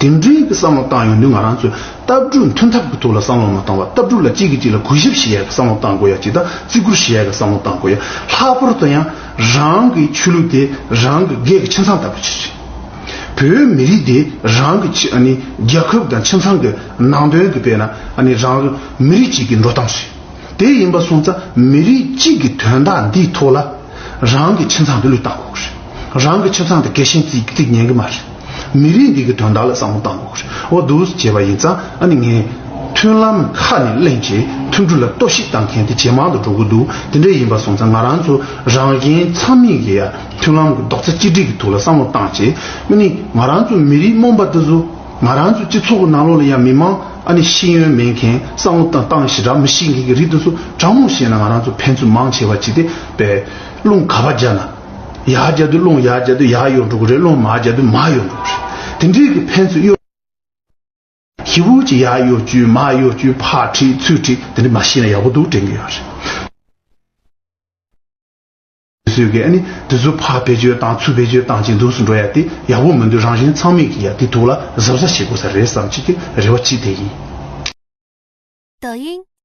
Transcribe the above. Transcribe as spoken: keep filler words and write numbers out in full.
དེ་འདྲའི་གི་བསམ་བློ་བཏང་ཡོང་དུས་ང་རང་ཚོས་ལྟ་གྲུབ་མཐུན་ཐབས་ཀྱི་ཐོག་ལ་བསམ་བློ་མ་བཏང་བར་ལྟ་གྲུབ་ལ་གཅིག་གིས་གཅིག་ལ་གུས་ཞབས་བྱེད་ཡག་གི་བསམ་བློ་བཏང་དགོས་ཡ་གཅིག་དང་བརྩི་བཀུར་བྱེད་ཡག་གི་བསམ་བློ་བཏང་དགོས་ཡ། ལྷག་པར་དུ་ཡང་རང་གི་ཆོས་ལུགས་དེ་རང་གི་སྒེར་གྱི་ཁྱིམ་ཚང་ལྟ་བུ་ཅིག་རེད། བོད་མི་རིགས་དེ་རང་གི་ཆ་ཨ་ནི་རྒྱལ་ཁབ་དང་ཁྱིམ་ཚང་གི་ནང་དོན་གྱི་དཔེར་ན་ཨ་ནི་རང་གི་མི་རིགས་གཅིག་གི་འགྲོ་སྟངས་རེད། དེ་ཡིན་པ་སོང་ཙང་མི་རིགས་གཅིག་གི་དོན་དག་འདིའི་ཐོག་ལ་རང་གི་ཁྱིམ་ཚང་དེ་བློས་བཏང་དགོས་རེད། རང་གི་ཁྱིམ་ཚང་དེ་གལ་ཆེན་བརྩི་བརྩི་ཉན་གི་མ་རེད། མི་རིགས་འདི་གི་དོན་དག་ལ་བསམ་བློ་བཏང་དགོས་རེད། འོ་འདུག་བྱས་པ་ཡིན་ཙང་ཨ་ནི་ངས་མཐུན་ལམ་ཁ་ནས་གླེང་བྱས་མཐུན་སྒྲིལ་ལ་གཏོར་བཤིག་བཏང་མཁན་དེ་ཇེ་མང་དུ་འགྲོ་གི་འདུག་དེ་འདྲ་ཡིན་པ་སོང་ཙང་ང་རང་ཚོ་རང་གཞན་ཚང་མས་ཀྱི་ཡ་མཐུན་ལམ་གྱི་རྡོག་རྩ་གཅིག་སྒྲིལ་གྱི་ཐོག་ལ་བསམ་བློ་བཏང་བྱས་ཨ་ནི་ང་རང་ཚོ་མི་རིགས་རྨོངས་པ་དེ་ཚོ། ང་རང་ཚོ་སྤྱི་ཚོགས་ཀྱི་ནང་ལོགས་ལ་ཡང་མི་མང་ཨ་ནི་ཤེས་ཡོན་མེད་མཁན་བསམ་བློ་བཏང་སྟངས་ཞེ་དྲག་མི་ཤེས་མཁན་གྱི་རིགས་དེ་ཚོ་དྲང་མོ་བཤད་ན་ང་རང་ཚོ་ཕན་ཚུན་མང་ཆེ་བ་ཅིག་དེ་བས་རླུང་ག་པ་བརྒྱབ་ན་ཡར་བརྒྱབ་དུས་རླུང་ཡར་བརྒྱབ་དུས་ཡར་གཡོ་འགྲོ་གི་རེད། རླུང་མར་བརྒྱབ་དུས་མར་གཡོ་འགྲོ་གི་རེད། དེ་འདྲའི་གི་ཕན་ཚུན་གཡོ། ཞེ་པོ་ཅིག་ཡར་གཡོ་བཅུག་མར་གཡོ་བཅུག་ཕར་ཁྲིད་ཚུར་ཁྲིད་དེ་འདྲ་མ་ཤེས་ན་ཡག་པོ་འདུག་དྲན་གི་ཡོད་རེད། སུས་ཀྱིས་ཨ་ནི་དེ་ཚོ་ཕར་བེད་སྤྱོད་བཏང་ཚུར་བེད་སྤྱོད་བཏང་ཅིག་འདུག་སུ་འགྲོ་ཡ་དེ་ཡག་པོ་མི་འདུག་རང་བཞིན་ཚང་མས་ཀྱིས་ཡ་དེ་ཐོག་ལ་གཟབ་གཟབ་བྱེད་དགོས་ས་རེད་བསམ་ཅིག་གི་རེ་བ་ཅིག་དེ་ཡིན། 抖音